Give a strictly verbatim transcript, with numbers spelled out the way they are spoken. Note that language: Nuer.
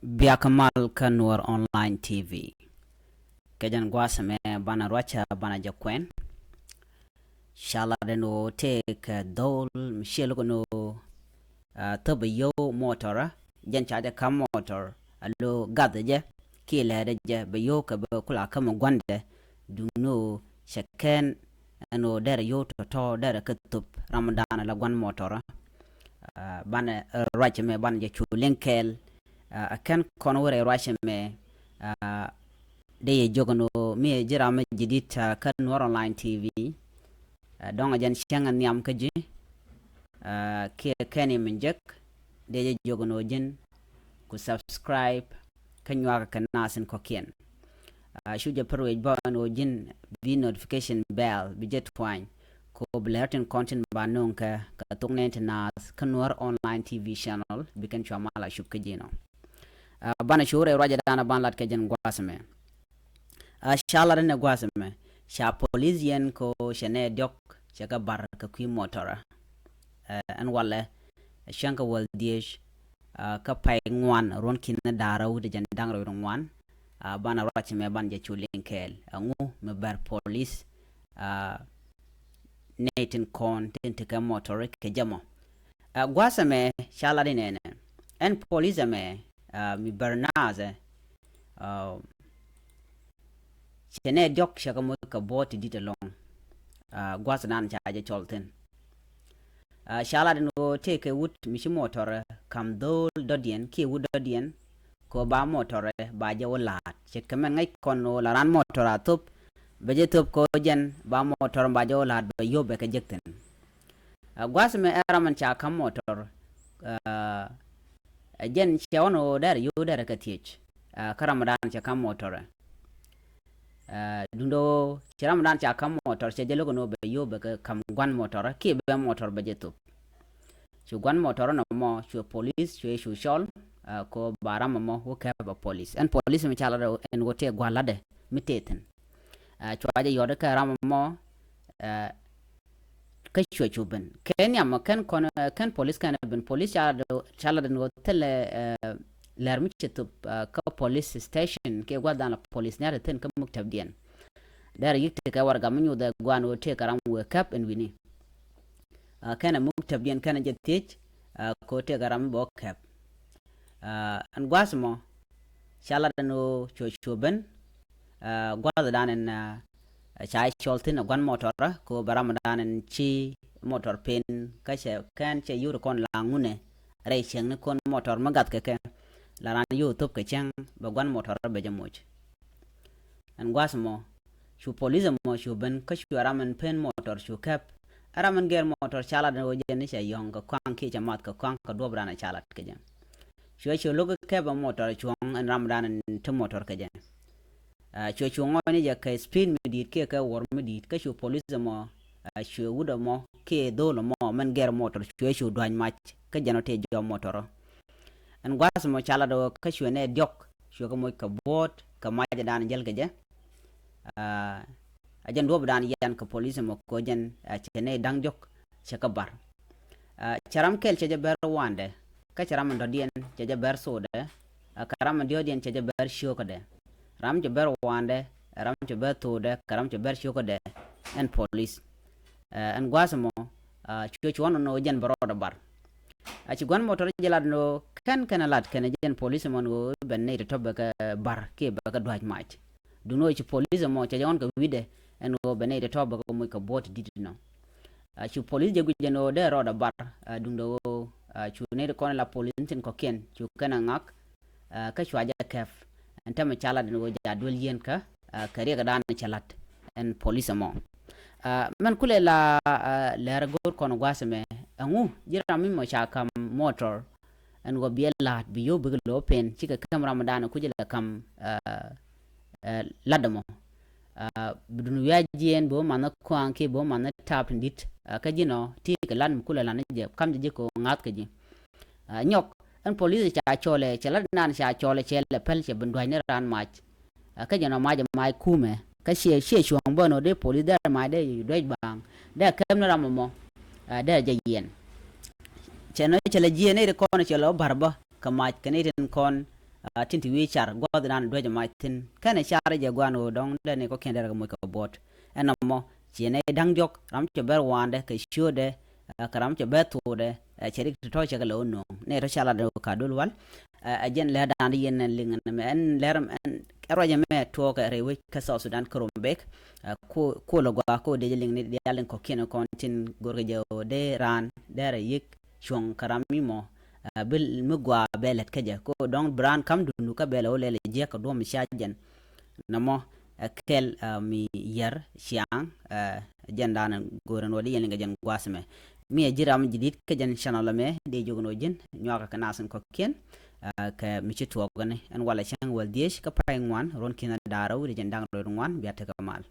Biakä mal kä Nuɔr Online T V. Kɛ jɛn gua̱a̱th ɛmɛ banɛ ruacä banɛ jɛ kuɛn. Ca lat ɛn ɣöö tëëkɛ dho̱o̱l mi ciɛ lo̱k ɛn ɣöö, ah, thöp ɛ yio̱w motɔrä, jɛn ca jɛ ka̱m motɔr, a lo̱ gathɛ jɛ kiɛ lɛɛtdɛ jɛ bɛ yio̱w kɛ bɛ kula käm ɛ gua̱ndɛ. Duŋni ɣöö cɛ kɛn ɛn ɣöö derɛ yio̱w tɔ̱tɔ̱ derɛ kɛ thöp ram dan la gua̱n motɔrä. Ah, banɛ, eh, ruac ɛmɛ banɛ jɛ cu liŋ kɛɛl. Ah, ɛ kɛn kɔn wä rɛy ruac ɛmɛ, ah, dee yɛ jiök ɛn ɣöö mi ɛ ji̱ ram mi ji̱ di̱t, ah, kä Nuɔr Online T V. Ah, dɔ̱ŋ ɛ jɛn cäŋ ɛ nhiam kä ji̱, ah, kiɛ kɛn yɛ min jek, dee jɛ jiök ɛn ɣöö ji̱n ku subscribe kä nyuakä kɛ naath in kɔ̱kiɛn. Ah, cu jɛ pär wec bä ɛn ɣöö ji̱n bi notification bell bi jɛ tuany, kɛ ɣöö bi lɛr tin kɔn tin ba nööŋ kɛ kɛ thok nɛn ti naath kä Nuɔr Online T V channel bi kɛn cua mal a cup kä ji̱ nɔ. Ah, banɛ cu rɛy ruacɛ danɔ ban lat kɛ jɛn gua̱a̱th ɛmɛ. Ah, ca lat ɛn ɛ gua̱a̱th ɛmɛ, ca polis yɛn kɛ ɣöö cɛ nɛy diɔ̱k cɛ kɛ bar kɛ kui̱ motɔrä. Eh, ɛn walɛ, cäŋ kɛ wäl dhieec, ah, kä pay ŋuan ruɔ̱n ki̱n ni da̱ŋ rɛw wi̱cdɛ jiɛn da̱ŋ rɛw wi̱cdɛ ŋuan. Ah, banɛ ruac ɛmɛ banɛ jɛ cu liŋ kɛɛl. Ɛŋu mi bär polis, ah, nɛy tin kɔn tin tekɛ motɔrä kɛ jɛ mɔ? Ah, gua̱a̱th ɛmɛ ca lat in ɛnɛ. Ɛn polis ɛmɛ, ah, mi bär naath ɛ, ah, cɛ nɛy diɔ̱k cɛ kɛ moc kɛ buɔ̱ɔ̱t ti di̱t ɛlɔ̱ŋ. Ah, gua̱a̱th dan ca jɛ cɔl thi̱n. Ah, ca lat ɛn ɣöö tëëkɛ wut mi ci motɔrä ka̱m dho̱o̱l dɔ̱diɛn kiɛ wut dɔ̱diɛn, kɛ ɣöö ba motɔrä ba jɛ wä la̱a̱t. Ce̱tkɛ mɛn ŋäc kɔn ɣöö la raan motɔrä a thöp, bɛ jɛ thöp kɛ ɣöö jɛn ba motɔrä ba jɛ wä la̱a̱t bɛ yio̱w bɛ kɛ jek thi̱n. Ah, gua̱a̱th ɛmɛ ɛ ram ɛn ca ka̱m motɔr, ah, ɛ jɛn cɛ ɣɔn ɣöö derɛ yio̱w derɛ kɛ thiec, ah, kä ram dan cɛ ka̱m motɔrɛ. Ah, duundɛ ɣöö ci ram dan ca ka̱m motɔr cɛ jɛ lo̱k ɛn ɣöö bɛ yio̱w bɛ kɛ ka̱m gua̱n motɔrä kiɛ bɛ motɔr bɛ jɛ thöp. Cu gua̱n motɔrä nɔmɔ cuɛ polis cuɛ cu cɔl, ah, kɛ ɣöö ba ram ɛmɔ wä kɛp ɛ polis. Ɛn polis ɛmɛ ca lat ɛn ɣöö tëë gua̱n latdɛ mi tëë thi̱n. Ah, cua jɛ yɔt kɛ ram ɛmɔ, ah, kä cuɛ cu ben. Kɛ nhiam ɔ kɛn kɔn, eh, kɛn polis kɛn ben, polis ca lat, ca lat ɛn ɣöö thilɛ, eh, lɛr mi cɛ thöp, eh, kä polis station kiɛ gua̱th dan la polis ni a te thi̱n kä muktäbdiɛn. Derɛ yi̱k tekɛ warɛga mi nyuthɛ gua̱a̱n ɣöö tëëkɛ ram wëë käp ɛn wi̱ni. Ah, kɛnɛ muktäbdiɛn kɛnɛ jɛ thiec, ah, kɛ ɣöö tëëkɛ ram mi bɛ wä käp. Ah, ɛn gua̱a̱th ɛmɔ ca lat ɛn ɣöö cuɛ cu ben, ah, gua̱a̱th dan ɛn, ah, ca cɔl thi̱n ɛ gua̱n motɔrä kɛ ɣöö bɛ ram dan ɛn ci motɔr pen kä cɛ kɛn cɛ yio̱w ti kɔn la ŋunɛ rɛy cieŋnikɔn motɔr mi gath kɛ kɛ la raan yio̱w thöp kɛ cäŋ bɛ gua̱n motɔrä bɛ jɛ moc. Ɛn gua̱a̱th ɛmɔ cu polis ɛmɔ cu ben kä cu ɛ ram ɛn pen motɔr cu käp. Ɛ ram ɛn gɛr motɔr ca lat ɛn ɣöö jɛn ni cɛ yɔ̱ŋ kɛ kɔaŋ kiɛ cɛ math kɛ kɔaŋ kɛ duɔ̱p dan ɛ ca lat kɛ jɛ. Cuɛ cu lo̱k käp ɛ motɔr cuɔ̱ŋ ɛn ram dan ɛn te motɔr kɛ jɛ. Ah, cuɛ cu ŋɔɔcni jɛ kɛ speed mi di̱i̱t kiɛ kɛ wuɔr mi di̱i̱t kä cu polis ɛmɔ, ah, cuɛ wut ɛmɔ kiɛ dho̱o̱l ɛmɔ mɛn gɛr motɔr cuɛ cu dua̱ny mac kä jɛn ɔ tëë jɔɔk motɔr ɔ. Ɛn gua̱a̱th ɛmɔ ca lat ɛ ɣöö kä cuɛ nɛy diɔ̱k cuɛ kɛ moc kɛ buɔ̱ɔ̱t kɛ mac ɛ dan jäl kɛ jɛ. Ah, a jɛn duɔ̱ɔ̱p dan yɛn kɛ polis ɛmɔ kɛ ɣöö jɛn, ah, cɛ nɛy da̱ŋ diɔ̱k cɛ kɛ bar. Ah, cɛ ram kɛl cɛ jɛ bɛr wa̱a̱ndɛ, kä cɛ ram in dɔ̱diɛn cɛ jɛ bɛr thokdɛ, ah, kɛ ram in diɔ̱ɔ̱kdiɛn cɛ jɛ bɛr cio̱o̱kädɛ. Ram cɛ bɛr wa̱a̱ndɛ, ram cɛ bɛr thokdɛ, kɛ ram cɛ bɛr cio̱o̱kädɛ, ɛn polis. Ah, ɛn gua̱a̱th ɛmɔ, ah, cuɛ cuɔ̱n ɛn ɣöö jɛn bɛ rɔɔdɛ bar. A ci gua̱n motɔr jɛ lat ɛn ɣöö kɛn kɛn ɛ lat kɛnɛ jɛn polis ɛmɔ ɛn ɣöö ben nɛy tɔ̱tɔ̱ bɛ kɛ bar kiɛ bɛ kɛ dua̱c mac. Duundɛ ɣöö ci polis ɛmɔ cɛ jɛ ɣɔ̱n kɛ wi̱cdɛ ɛn ɣöö ben nɛy tɔ̱tɔ̱ bɛ kɛ moc kɛ buɔ̱ɔ̱t ti di̱t inɔ. Ah, cu polis jɛ guic ɛn ɣöö dee rɔɔdɛ bar, ah, duundɛ ɣöö, ah, cu nɛy ti kɔn la polis ni thi̱n kɔ̱kiɛn cu kɛn ɛ ŋak, ah, kä cua jɛ kɛp. Ɛn täämɛ ca lat ɛn ɣöö jɛ a duel yieen kä, ah, kɛ riɛk ɛ dan cɛ la̱t ɛn polis ɛmɔ. Ah, mɛn kulɛ la, ah, lɛr go̱o̱r kɔn gua̱a̱th ɛmɛ, ɛŋu ji̱ ram mi mɔ ca ka̱m motɔr ɛn ɣöö biɛ la̱a̱t bi yio̱w bikɛ lo̱ pen cikɛ käm ram dan kucä lɛ ka̱m, ah, eh, lat ɛmɔ. Ah, bi duun wi̱i̱ a jiɛɛn bi wä manhä kɔaŋ kiɛ bi wä manhä tap in di̱t, ah, kä ji̱n ɔ ti kɛ lat mi kulɛ lat ni jɛ kam jɛ ji̱ kɛ ɣöö ŋa̱th kɛ ji̱. Ah, nyɔk ɛn polis ca cɔlɛ cɛ lat nan ca cɔlɛ cɛ lɛ päl cɛ bi dua̱cni raan mac. Ah, kä jɛn ɔ mac ɛ mac kumɛ kä ciɛ ciɛ cuɔ̱ŋ bä nɔ dee polis dee mac dee duec baaŋ dee kɛm ni ram ɛmɔ, ah, dee jɛ yiɛn. Cɛ nɔ cɛ lɛ jiɛɛn nɛy ti kɔn cɛ lɛ wä ba̱r bä kɛ mac kɛ nɛy tin kɔn, Tin ti wi̱i̱ car gua̱th dan duec mac thi̱n kɛnɛ car jɛ guan ɣöö dɔ̱ŋ dee ni kɔ̱kiɛn derɛ kɛ moc kɛ buɔ̱t. Ɛn nɔmɔ ciɛ nɛ da̱ŋ diɔ̱k ram cɛ bɛr wa̱a̱ndɛ kɛ ciötdɛ kɛ ram cɛ bɛr thokdɛ. Cɛ rik ti tɔ̱ cɛ kɛ lɛ wä nööŋ nɛ tɔ̱ ca lat ka dol wal. Ɛ jɛn lɛr dan di yɛn ɛn liŋ ɛn mɛ ɛn lɛr ɛn ruacɛ mɛ tuɔɔkɛ rɛy wec kä South Sudan kä Rumbek. Ko lɛ gua ko dee jɛ liŋ ni dial in kɔ̱kiɛn kɔn tin go̱rkɛ jɛ dee raan derɛ yik cuɔ̱ŋ kä ram mi mɔ. Bi mi gua bɛ lɛt kä jɛ ko dɔ̱ŋ bi raan kam dunu kä bɛ lɛ wä lɛl jiɛk kɛ duɔ̱m ca jɛn. Nɔmɔ ɛ kɛl mi yɛr ciaŋ. Jɛn dan go̱rɛ nuɔ di yɛn liŋ kɛ jɛn gua̱a̱th mɛ mi ɛ ji̱ ram ji̱ di̱t kä jɛn channel mɛ dee jok nuɔ ji̱n nyuakɛ kɛ nath in kɔ̱kiɛn. Kɛ mi ci tuɔɔkɛ ni ɛn walɛ cäŋ wäl dhieec kä pay ŋuan ruɔ̱n ki̱n da̱rä wi̱cdɛ jɛn da̱ŋ rɛw ŋuan bia tekɛ mal.